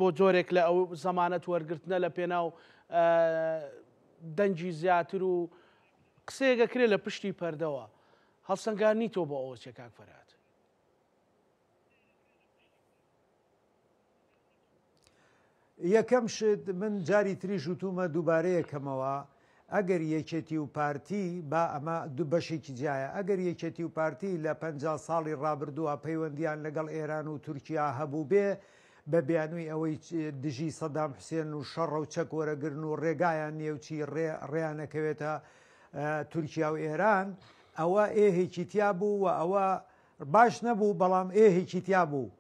بۆ جۆرێک لە ئەو زەمانەت وەرگرتنە لە پێناو دەنگی زیاتر و قسەیەک ئەکرێ لە پشتی پەردەوە. هەڵسەنگاندنی تۆ بۆ ئەوە چیە کاک فەرهاد؟ یەکەم شت من جاری تریش وتومە دووبارەیەکەمەوە ئەگەر یەکێتی و پارتی با ئەمە دوو بەشێکی جیایە ئەگەر یەکێتی و پارتی لە پ ساڵی ڕابردووە پەیوەندیان لەگەڵ ئێران و تورکیا هەبوو بێ بە بیانووی ئەوەی دژی سەدام حوسێن و شەڕە و چەک وەرەگرن و ڕێگایان نییە و چی ڕێ ڕێیانەکەوێتە تورکیا و ئێران ئەوە ئێهێکی تیا بوو و ئەوە باش نەبوو بەڵام ئێهێکی تیا بوو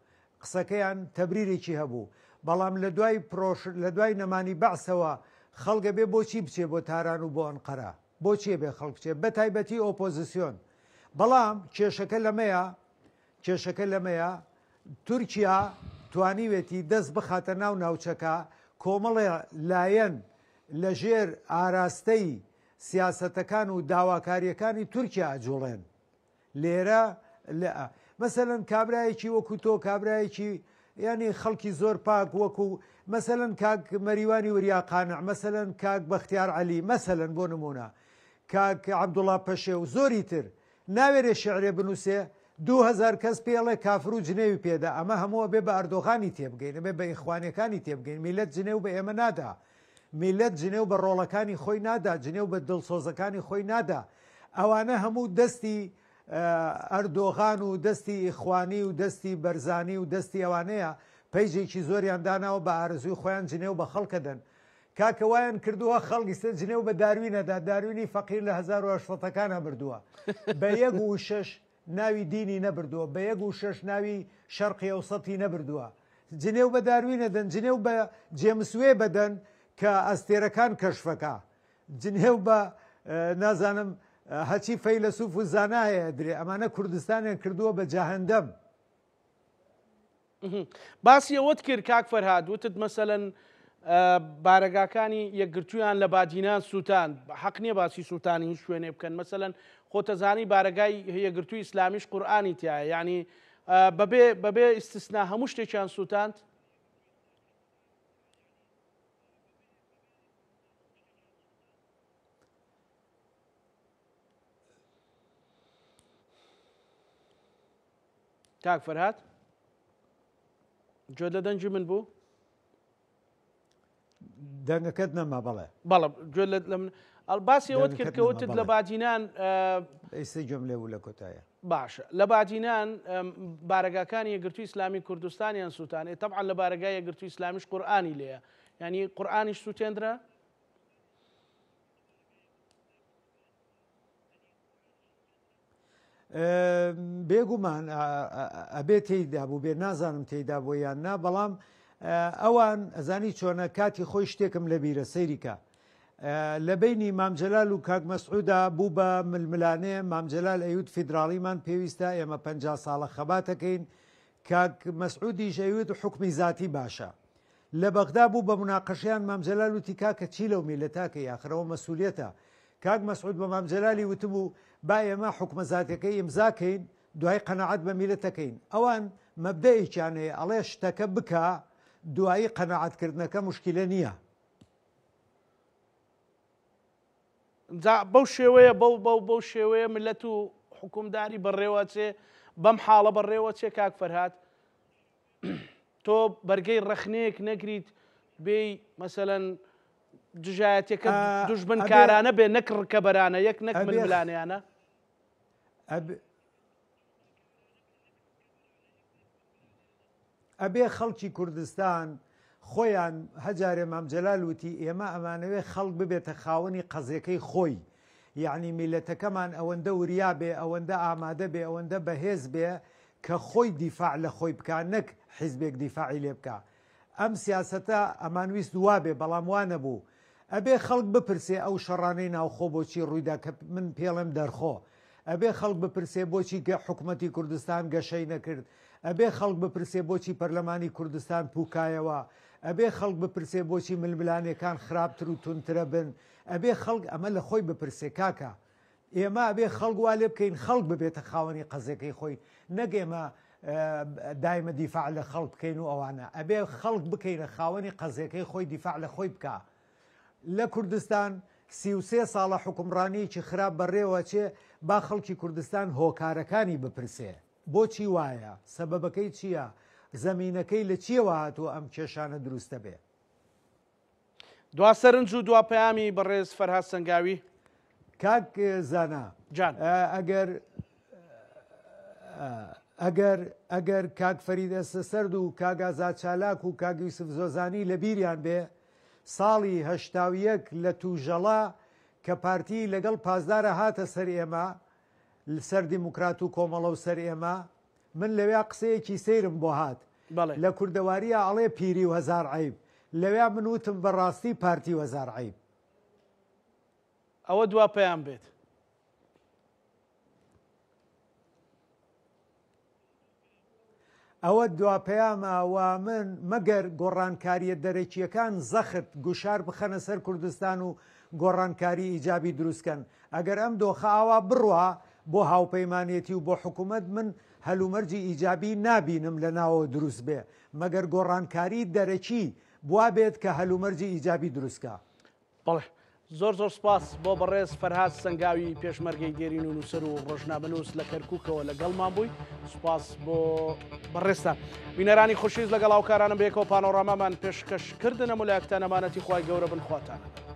قسەکەیان تەبریرێکی هەبوو بەڵام لە دوای پرۆش لە دوای نەمانی بەعسەوە خەڵگە بێ بۆچی بچێ بۆ تاران و بۆ ئەنقەرە بۆچیە بێ خەڵک بچێ بە تایبەتی ئۆپۆزیسیۆن بەڵام کێشەکە لەمەیە کێشەکە لەمەیە تورکیا توانیوێتی دەست بخاتە ناو ناوچەکە، کۆمەڵێ لایەن لەژێر ئاراستەی سیاسەتەکان و داواکارییەکانی تورکیا ئەجوڵێن. لێرە لە مەسەلەن کابرایەکی وەکو تۆ کابرایەکی یانی خەڵکی زۆر پاک وەکو مەسەلەن کاک مەریوانی وریا قانع مەسەلەن کاک بەختیار عەلی مەسەلەن بۆ نمونە کاک عەبدوڵا پەشێو زۆری تر ناوێرێ شیعرێ بنوسێ 2000 کەس پێی ئەڵێ کافر و جنێوی پێدا ئەمە هەموو ئەبێ بە ئەردۆغانی تێبگەین ئەبێ بە ئیخوانیەکانی تێبگەین میلەت جنێو بە ئێمە نادا میلەت جنێو بە ڕۆڵەکانی خۆی نادا جنێو بە دڵسۆزەکانی خۆی نادا ئەوانە هەموو دەستی ئەردۆغان و دەستی ئیخوانی و دەستی بەرزانی و دەستی ئەوانەیە پەیجێکی زۆریان داناوە بە ئارەزووی خۆیان جنێو بە خەڵکەدەن کاکە وایان کردووە خەڵک ئیستە جنێو بە داروین ئەدا داروینی فەقیر لە 1800 ەکانا مردووە بە یەک وشەش ناوی دینی نەبردووە بە یەک وشەش ناوی شەرقی ئەوسەتی نەبردووە جنێو بە داروین ئەدەن جنێو بە جێمس وێب ئەدەن کە ئەستێرەکان کەشفەکا جنێو بە نازانم هەچی فەیلەسوف و زانا هەیە ئەدرێ ئەمانە کوردستانیان کردووە بە جەهەندەم. باسی ئەوەت کرد کاک فەرهاد وتت مەسەلەن بارەگاکانی یەکگرتوویان لە بادینان سووتان حەق نییە باسی سووتانی هیچ شوێنێ بکەن مەسەلەن خۆتەزانی بارەگای یەکگرتووی ئیسلامیش قورئانی تایە یعنی بەبێ بەبێ ئیستسنا هەموو شتێکیان سووتاند کاک فەرهاد گوێت لە دەنگی من بوو؟ دەنگەکەت نەما بەڵێ. بەڵێ گوێت لە من باسی ئەوەت کرد کە وتت لە بادینان ئێستا گوێم لێ بوو لە کۆتایە. باشە لە بادینان بارەگاکانی یەکگرتووی ئیسلامی کوردستانیان سووتان ئێ تەبعەن لە بارەگای یەکگرتووی ئیسلامیش قورئانی لێیە یانی قورئانیش سووتێندرا؟ بێگومان ئەبێ تێیدا بوو بێ نازانم تێیدا بۆ یان نا بەڵام ئەوان ئەزانی چۆنە کاتی خۆی شتێکم لەبیرە سەیریکە لە بینی مامجلال و کاک مەسعودا بوو بە ململانێ مامجلال ئەیوت فیدراڵیمان پێویستە ئێمە پ ساڵە خەباتەکەین کاک مەسعودیش ئەیوت حکمی زاتی باشە لە بەغدا بوو بە موناقەشەیان مام جەلال وتی کاکە چی لەو میللەتە ئەکەی ئاخر ئەوە مەسولیەتە کاک مەسعود بە مام جەلالی وتبوو با ئێمە حوکمە زاتیەکەی ئیمزا کەین دوای قەناعەت بە میللەت ئەکەین ئەوان مەبدەئێکیان هەیە ئەڵێ شتەکە بکە دوایی قەناعەت کردنەکە موشکیلە نیە. جا بەو شێوەیە بەو بەو بەو شێوەیە ملت و حکومداری بەڕێوەچێ بەم حاڵە بەڕێوەچێ کاک فەرهاد تۆ بەرگەی ڕەخنەیەک نەگریت بێی مەسەلەن دژایەتەکە دوژمنکارانە بێ نەک ڕکەبەرانە یەک نەک ململانیانە ئەبێ خەڵکی کوردستان خۆیان هەجارێ مام جەلال وتی ئێمە ئەمانەوێ خەڵک ببێتە خاوەنی قەزێکەی خۆی یەعنی میلەتەکەمان ئەوەندە وریا بێ ئەوەندە ئامادە بێ ئەوەندە بەهێز بێ کە خۆی دیفاع لە خۆی بکا نەک حیزبێک دیفاعی لێ بکا ئەم سیاسەتە ئەمانویست وابێ بەڵام وا نەبوو ئەبێ خەڵک بپرسێ ئەو شەڕانەی ناوخۆ بۆچی ڕوویدا کە من پێڵێم دەرخۆ ئەبێ خەڵک بپرسێ بۆچی گە حکومەتی کوردستان گەشەی نەکرد ئەبێ خەڵک بپرسێ بۆچی پەرلەمانی کوردستان پوکایەوە ئەبێ خەڵک بپرسێ بۆچی ململانێکان خراپتر و توندترە بن ئەبێ خەڵک ئەمە لە خۆی بپرسێ کاکە ئێمە ئەبێ خەڵک وا لێ بکەین خەڵک ببێتە خاوەنی قەزێکەی خۆی نەک ئێمە دایمە دیفاع لە خەڵک بکەین و ئەوانە ئەبێ خەڵک بکەینە خاوەنی قەزێکەی خۆی دیفاع لە خۆی بکا لە کوردستان 33 ساڵە حکومڕانیەکی خراپ بەڕێوەچێ با خەڵکی کوردستان هۆکارەکانی بپرسێ بۆچی وایە سەبەبەکەی چییە زەمینەکەی لە چیەوە هاتووە ئەم کێشانە دروستە بێ دوا سەرنج و دوا پەیامی بەڕێز فەرهاد سەنگاوی. کاک زانا جان. ئەگەر ئەگەر ئەگەر کاک فەرید ئەسەسەرد و کاک ئازاد چالاک و کاک یوسف زۆزانی لە بیریان بێ ساڵی 81 لە توژەڵە کە پارتی لەگەڵ پاسدارە هاتە سەر ئێمە سەر دیموکرات و کۆمەڵە و سەر ئێمە من لەویا قسەیەکی سەیرم بۆ هات. بەڵێ. لە کوردەواریا ئەڵێ پیری و هەزار عەیب. لەویا من وتم بە ڕاستی پارتی و هەزار عەیب. ئەوە دوا پەیام بێت. ئەوە دوا پەیامە و من مەگەر گۆڕانکارییە دەرەکییەکان زەخت، گوشار بخەنە سەر کوردستان و گۆڕانکاری ئیجابی دروست کەن. ئەگەر ئەم دۆخە ئاوا بڕوا بۆ هاوپەیمانێتی و بۆ حکومەت من هەلومەرجی ئیجابی نابینم لە ناوەوە دروست بێ مەگەر گۆڕانکاری دەرەکی بوابێت کە هەلومەرجی ئیجابی دروست کا. بەڵێ زۆر زۆر سپاس بۆ بەڕێز فەرهاد سەنگاوی پێشمەرگەی دێرین و نووسەر و ڕۆژنامەنووس لە کەرکووکەوە لەگەڵمان بووی سپاس بۆ بەڕێزتان بینەرانی خۆشەویست لەگەڵ هاوکارانم بەیەکەوە پانۆرامامان پێشکەش کردن هەموو لایەکتان ئەمانەتی خوای گەورە بن خواتان لەگەڵ.